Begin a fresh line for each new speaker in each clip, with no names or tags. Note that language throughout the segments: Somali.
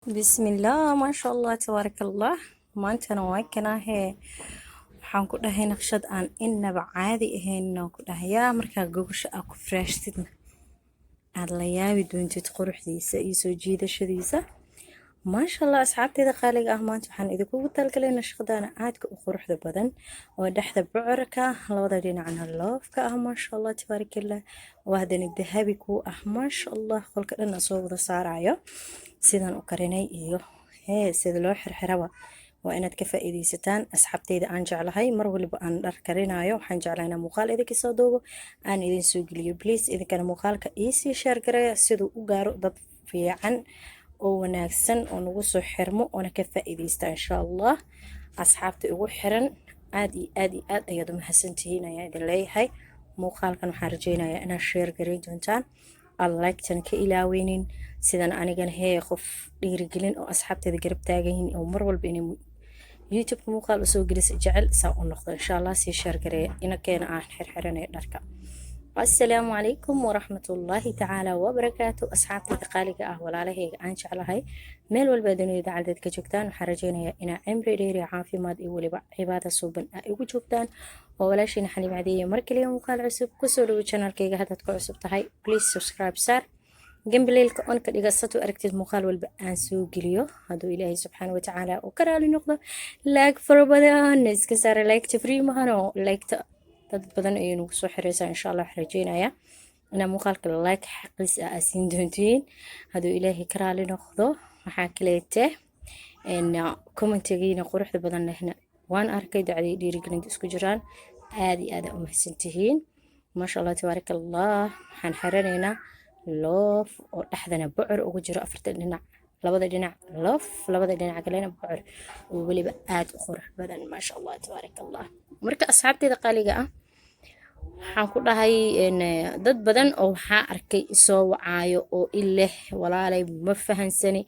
Bismillaah, maasha Allah, tabaaraka Allah. Maantana waa kanahee. Waxaan ku dhahay naqshad aan inaba caadi ahayn oo ku dhahayaa markaa gogosha aa ku firaashtidna aad la yaabi doontid quruxdiisa iyo soo jiidashadiisa. Maasha Allah, asxaabteeda qaaliga ah, maanta waxaan idinkugu talgalay nashqadana aadka u quruxda badan oo dhexda bocorka, labada dhinacna loofka ah. Maasha Allah, tabaarakallah, oo haddana dahabi ku ah. Maasha Allah, qolka dhan aan soo wada saarayo sidaan u karinay iyo hee sida loo xirxiraba waa inaad ka faa'iidaysataan. Asxaabteyda aan jeclahay, mar waliba aan dhar karinayo waxaan jeclahay inaan muuqaal idinka soo duubo, aan idin soo geliyo. Please, idinkana muuqaalka iisii share gareeya siduu u gaaro dad fiican oo wanaagsan oo nagu soo xirmo oona ka faa'iidaysta, insha Allah. Asxaabta igu xiran, aad iyo aad iyo aad ayaad u mahadsantihiin ayaan idin leeyahay. Muuqaalkan waxaan rajeynayaa inaad share gareyn doontaan, aad like-tan ka ilaaweynin, sidan anigana hee qof dhiirigelin oo asxaabteeda garab taagan yihiin oo mar walba inay YouTube muuqaal usoo gelisa jecel saa u noqdo, insha Allah. Sii share gareeya inakeena aan xirxiranaya dharka. Asalaamu calaykum waraxmatullaahi tacaala wabarakaatu. Asxaabtayda qaaliga ah, walaalahayga aan jeclahay, meel walba dunida dacaldeed ka joogtaan, waxaan rajeynayaa inaa cimri dheer iyo caafimaad iyo weliba cibaada suuban aa igu joogtaan. Oo walaashiina Xaliim Cadeeye, mar kaliya muuqaal cusub. Kusoo dhawo channelkayga. Haddaad ku cusub tahay, please subscribe saar, gambaleelka on ka dhiga sato aragtid muuqaal walba aan soo geliyo, hadduu Ilaahay subxaana watacaala uu ka raali noqdo. Like fara badan iska saara, like-ta free mahano, like-ta dad badan ayay nagu soo xiraysaa, insha Allah. Waxaan rajeynayaa inaa muuqaalka like xaqiis ah aa siin doontiin, hadduu Ilaahay ka raali noqdo. Waxaa kaleete commentigiina quruxda badan lehna waan arkay, dacday dhiirigelinta isku jiraan. Aad iyo aad aa u mahadsantihiin. Maasha Allah, tabaaraka Allah. Waxaan xiranaynaa loof oo dhexdana bocor ugu jiro, afarta dhinac, labada dhinac loof, labada dhinac kalena bocor oo weliba aad u qurux badan. Maasha Allah, tabaaraka Allah. Marka asxaabteeda qaaliga ah, waxaan ku dhahay dad badan oo waxaa arkay isoo wacaayo oo ileh: "Walaalay, ma fahansani,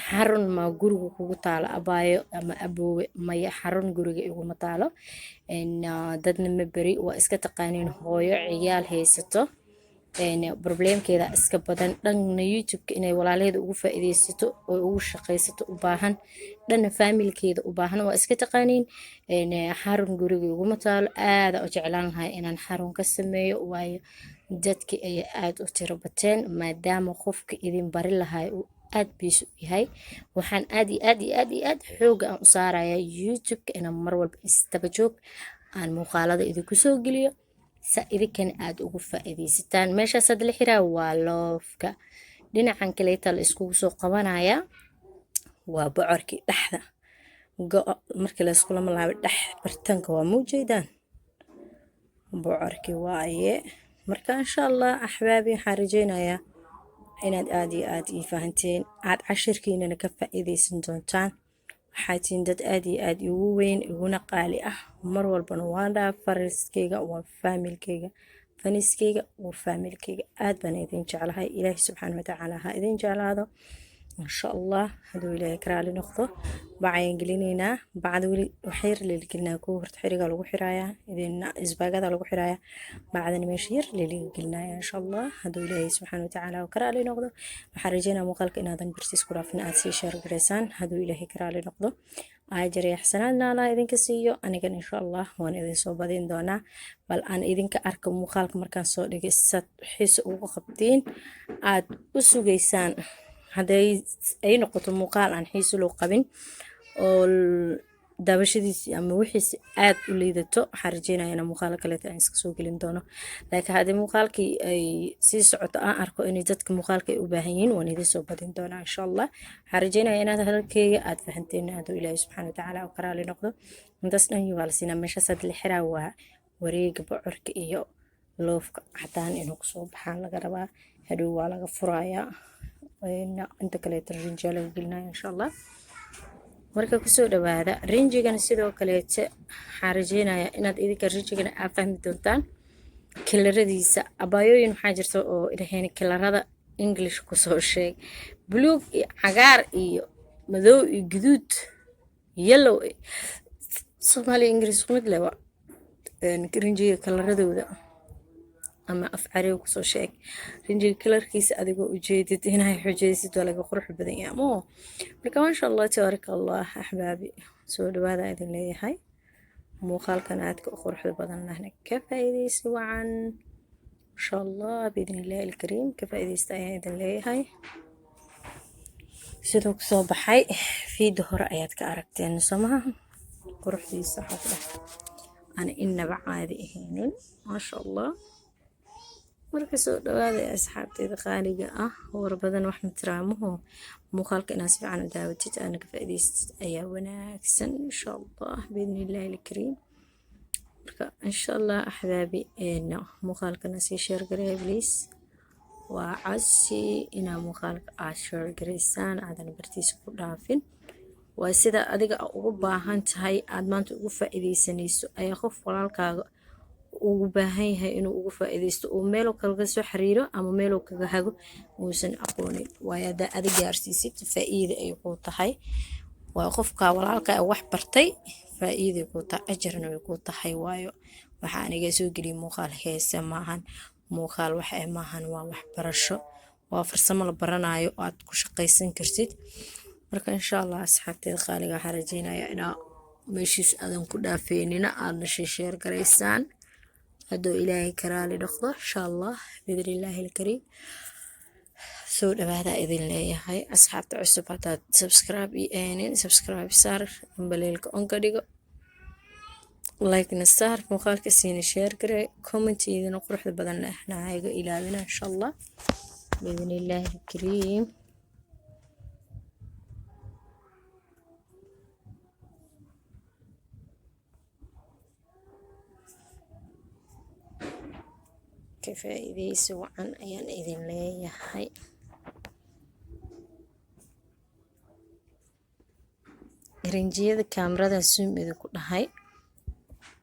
xarun ma guriga kugu taalo, abaayo ama aboowe?" Maya, xarun guriga iguma taalo, dadna ma beri. Waa iska taqaaniin, hooyo ciyaal haysato problemkeeda iska badan, dhanna YouTube-ka inay walaalaheeda ugu faa'iidaysato oo ugu shaqaysato u baahan, dhanna faamilkeeda u baahan. Waa iska taqaaniin, xarun guriga iguma taalo. Aada u jeclaan lahay inaan xarun ka sameeyo, waayo dadki ayay aada u tiro bateen. Maadaama qofka idin bari lahay uu aad biis u yahay, waxaan aad iyo aad iyo aad iyo aad xooga aan u saaraya YouTube-ka inaan mar walba isdaba joog aan muuqaalada idinku soo geliyo, sa idinkana aada ugu faa'iidaysataan. Meeshaasaad la xiraa waa loofka, dhinacan kaleeta la iskugu soo qabanayaa waa bocorkii dhexda go markii la iskulama laabay dhex bartanka waa muujeedaan bocorkii waaye. Marka insha Allah, axbaabi, waxaan rajeynayaa inaad aad iyo aad ii fahanteen, aad cashirkiinana ka faa'iidaysan doontaan. Waxaa tihiin dad aad iyo aad igu weyn, iguna qaali ah. Mar walbana waan dhaha, fariskeyga waa faamilkeyga, faniskeyga waa faamilkeyga. Aad baan idin jeclahay. Ilaahi subxaana watacaala ha idin jeclaado, insha Allah, hadduu Ilaahay ka raali noqdo. Bacayaan gelinaynaa, bacda weli wax yar leeligelinaa. Kuwa horta xiriga lagu xirayaa, idin isbaagada lagu xirayaa, bacdana meesha yar leeliga gelinaya, insha Allah, hadduu Ilaahay subxaana watacaala uu ka raali noqdo. Waxaan rajeynaa muuqaalka inaadan bartiis ku dhaafin, aad sii share garaysaan, hadduu Ilaahay ka raali noqdo. Ajar iyo xasanaadna Allah idinka siiyo. Anigan insha Allah waan idin soo badin doonaa. Bal aan idinka arko muuqaalka markaan soo dhigay sad xiisa ugu qabtiin, aad u sugaysaan. Hadday ay noqoto muuqaal aan xiiso loo qabin oo daawashadiisi ama wixiisi aad u liidato, waxaan rajeynaya inaan muuqaalo kaleeta aan iska soo gelin doono. Laakiin haddii muuqaalkii ay sii socoto, aan arko inay dadka muuqaalka ay u baahan yihiin, waan idin soo badin doonaa, insha Allah. Waxaan rajeynaya inaad hadalkeyga aad fahanteen, hadduu Ilaahay subxaana watacaala u karaali noqdo. Intaas dhan waa la siinaa. Meeshaas la xiraa waa wareega bocorka iyo loofka cadaan inuu kusoo baxaan laga rabaa. Hadhow waa laga furayaa, inta kaleeta rinjaa laga gelinaya, insha Allah. Marka kusoo dhawaada rinjigana sidoo kaleete. Waxaan rajeynayaa inaad idinka rinjigana aad fahmi doontaan kalaradiisa. Abaayooyin waxaa jirta oo idhaheen: "Kalarada English kusoo sheeg." Buluug iyo cagaar iyo madow iyo guduud, yellow, Soomaaliya Ingiriis mid leh waa rinjiga kalaradooda. Ama af cariga kusoo sheeg rinjiga kalarkiisa adigoo ujeedid inay xujaysid, waa laga qurux badan yahay moo. Marka maasha Allah, tabaaraka Allah, axbaabi, soo dhawaada idin leeyahay. Muuqaalkan aadka u quruxda badan lahna ka faa'iidaysi wacan, insha Allah, biidni Illahi alkariim. Ka faa'iidaysta ayaan idin leeyahay. Siduu kusoo baxay fiida hore ayaad ka aragteen, somaha? Quruxdiisa waxaa ku dhex aan inaba caadi ahaynin, maasha Allah. Marka soo dhawaada ee asxaabteyda qaaliga ah. War badan wax matiraamuhu, muuqaalka inaad si fiican u daawatid aana ka faa'iidaystid ayaa wanaagsan, insha Allah, biidni Illahi alkariim. Marka insha Allah, axbaabi, muuqaalkana sii share gareeya, please. Waa codsi inaa muuqaalka aad share gareysaan, aadan bartiisa ku dhaafin. Waa sida adiga ugu baahan tahay aad maanta ugu faa'iidaysanayso ayaa qof walaalkaaga ugu baahan yahay inuu ugu faa'iidaysto, uu meeluu kaga soo xiriiro ama meeluu kaga hago uusan aqoonin. Waayo, haddaa adig gaarsiisid, faa'iida ay kuu tahay. Waa qofka walaalka wax bartay, faa'iiday kuu tahay, ajarna way kuu tahay. Waayo, waxaa aniga soo geliyay muuqaal heese maahan, muuqaal wax eh maahan, waa waxbarasho, waa farsamo la baranayo oo aad ku shaqaysan kartid. Marka insha Allah, asxaabteeda qaaliga, waxaan rajeynayaa inaa meeshiis aadan ku dhaafeynina, aadna share garaysaan hadduu Ilaahay karaali dhaqdo, insha Allah, biidnillaahi alkariim. Soo dhawaada idin leeyahay. Asxaabta cusub, haddaad subscribe ii ahaynin, subscribe saar, baleelka on ka dhigo, like-na saar, muuqaalka siina share garee, comment-iidana quruxda badan lehna ha iga ilaawina, insha Allah, biidnillaahi alkariim. Ka faa'iidaysi wacan ayaan idin leeyahay. Rinjiyada kaamirada zoom idinku dhahay.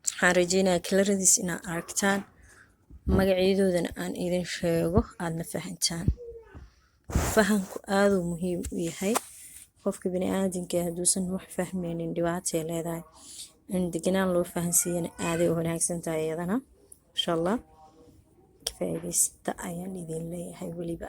Waxaan rajeynayaa kalaradiis inaad aragtaan, magacyadoodana aan idin sheego, aadna fahantaan. Fahanku aaduu muhiim u yahay. Qofka biniaadamka hadduusan wax fahmaynin, dhibaatay leedahay. In deganaan loo fahansiiyana aaday u wanaagsan tahay iyadana, insha Allah. Ka faa'iidaysta ayaan idin leeyahay. Weliba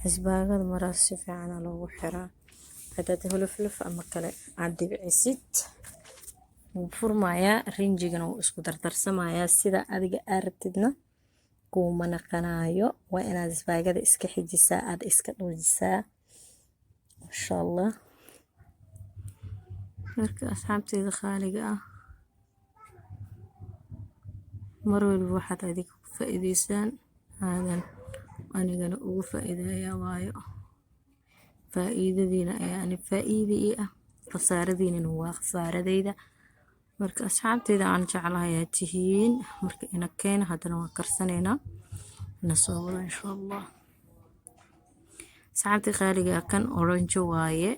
isbaagada maraa si fiicana loogu xiraa. Haddaad hulufluf ama kale aad dhibcisid, wuu furmayaa, rinjigana wuu isku dardarsamayaa, sida adiga aad rabtidna kuuma naqanayo. Waa inaad isbaagada iska xijisaa, aad iska dhuujisaa, insha Allah. Marka asxaabteyda qaaliga ah, mar walba waxaad adiga ku faa'iidaysaan aadan anigana ugu faa'iidayaa. Waayo, faa'iidadiina ayaa ani faa'iida ii ah, khasaaradiinana waa khasaaradeyda. Marka asxaabteyda aan jeclahay ayaa tihiin. Marka ina keena, haddana waan karsanaynaa, na soo wada, insha Allah. Asxaabta qaaliga, kan orange waaye,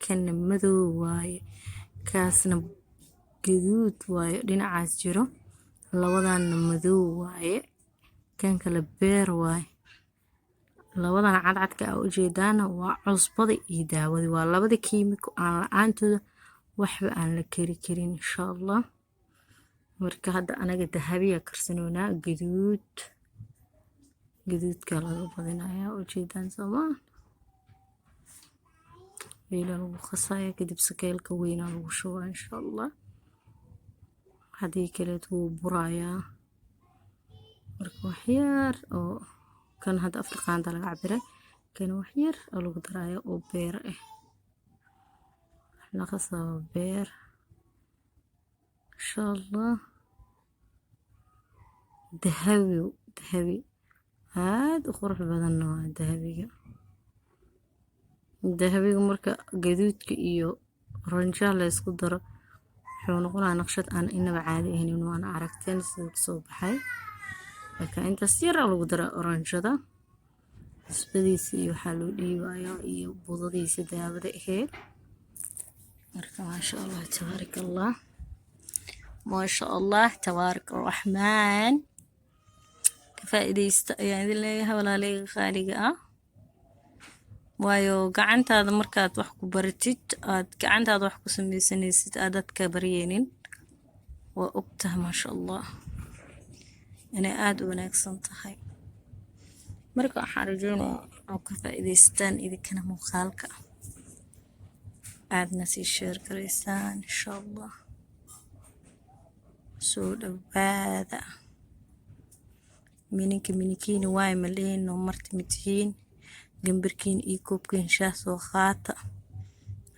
kanna madow waaye, kaasna gaduud waaye dhinacaas jiro, labadanna madow waaye, kan kale beer waaye. Labadan cadcadka aa ujeedaana waa cusbada iyo daawada, waa labada kiimiko aan la-aantooda waxba aan la kari karin, insha Allah. Marka hadda anaga dahabiya karsanoonaa, gaduud, gaduudka laga badinayaa, ujeedaan soomaa? Weelaa lagu qasaya, kadib sakeelka weynaa lagu shubaa, insha Allah. Haddii kaleeto wuu burayaa. Marka waxyar oo kan hadda 4 qaanda laga cabiray, kan waxyar oo lagu daraya oo beer ah, la qasaba beer, insha Allah. Dahabi, dahabi aad u qurux badanna waa dahabiga. Dahabiga marka gaduudka iyo oranjaha la isku daro, wuxuu noqonayaa naqshad aan inaba caadi ahayn. Waana aragteen siduu kasoo baxay. Marka intaas yar aa lagu daraa oranjada, cusbadiisa iyo waxaa loo dhiibayaa iyo budadiisa daawada ahayd. Marka maasha Allah, tabaaraka Allah, maasha Allah, tabaaraka Araxmaan. Ka Faa'iidaysta ayaan idin leeyahay, walaaleyga qaaliga ah, waayo gacantaada markaad wax ku baratid, aad gacantaada wax ku sameysanaysid, aad dadka baryeynin, waa ogtahay, maasha Allah, inay aada u wanaagsan tahay. Marka waxaan rajeynayaa oo ka faa'iidaystaan idinkana muuqaalka, aadna sii share garaysaan, insha Allah. Soo dhawaada. Mininka minikiina waay malehino, marti matihiin. Gambirkiin iyo koobkiin shaah soo qaata,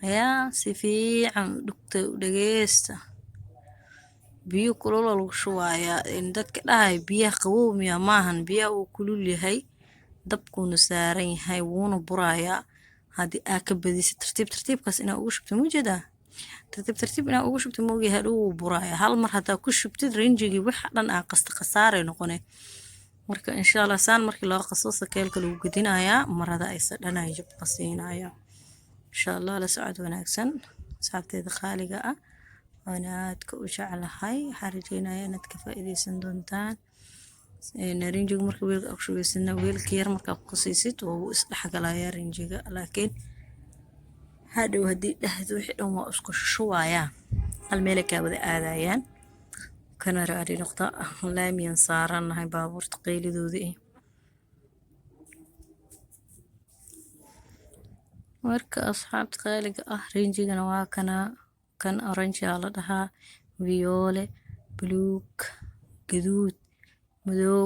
ayaa si fiican u dhugta, u dhageysta. Biyo kulul oo lagu shubayaa. Dadka dhahay biyaha qabow miya? Maahan, biyaha uu kulul yahay, dabkuuna saaran yahay, wuuna burayaa haddii aa ka badisid. Tartiib tartiibkaas inaa ugu shubto mujeedaa, tartiib tartiib inaa ugu shubto moogi, hadhow wuu burayaa. Hal mar haddaa ku shubtid rinjigii, waxa dhan aa qasta khasaaray noqone. Marka insha Allah saan markii loo qaso, sakeelka lagu gedinayaa, marada aysa dhanay jabqa siinaya, insha Allah. La socod wanaagsan, asxaabteeda qaaliga ah waana aadka u jeclahay. Waxaan rajeynayaa inaad ka faa'iideysan doontaan. Rinjiga marka weelka aad ku shubeysidna, weelka yar markaa ku qasaysid, wuu isdhexgalayaa rinjiga, laakiin hadhow haddii dhahdo wixii dhan waa isku shubayaa, hal meelay kaa wada aadayaan. Kana raali noqda, laamiyan saaranahay, baabuurta qaylidoodii. Marka asxaabta qaaliga ah, rinjigana waa kana. Kan orange aa la dhahaa, viyoole, buluug, gaduud, madow.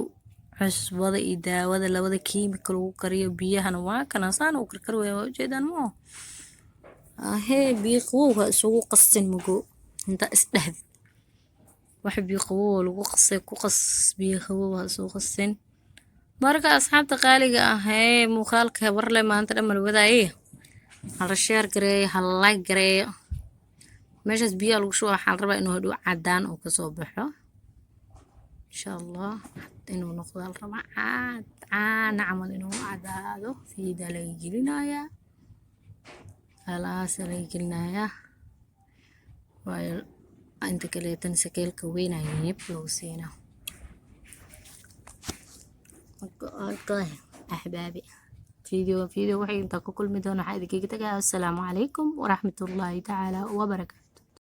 Cusbada iyo daawada labada kiimika lagu kariyo. Biyahana waa kana, saan uu karkar weya, waa ujeedaan moo ahee. Biyo qabow ha isugu qastin mugo intaa isdhahdid wax biyo qabow lagu qasay ku qas, biyo qabow ha isugu qasin. Marka asxaabta qaaliga ah ee muuqaalka warle maanta dhan malwadaaye, hala share gareeyo, hala like gareeyo. Meeshaas biyaha lagu shuba waxaa la rabaa inuu hadhow cadaan uu kasoo baxo, insha Allah. Inuu noqdo la rabaa caad caana camal, inuu cadaado. Fiida laga gelinayaa, halahaasa laga gelinayaa, waayo inta kaleetana sakeelka weyn ayaa yib lagu siinaa. Okay, axbaabi, video video waxay intaa ku kulmi doona. Waxaa idinkaga tagaya assalaamu calaykum waraxmatullaahi tacaala wabarakaatu.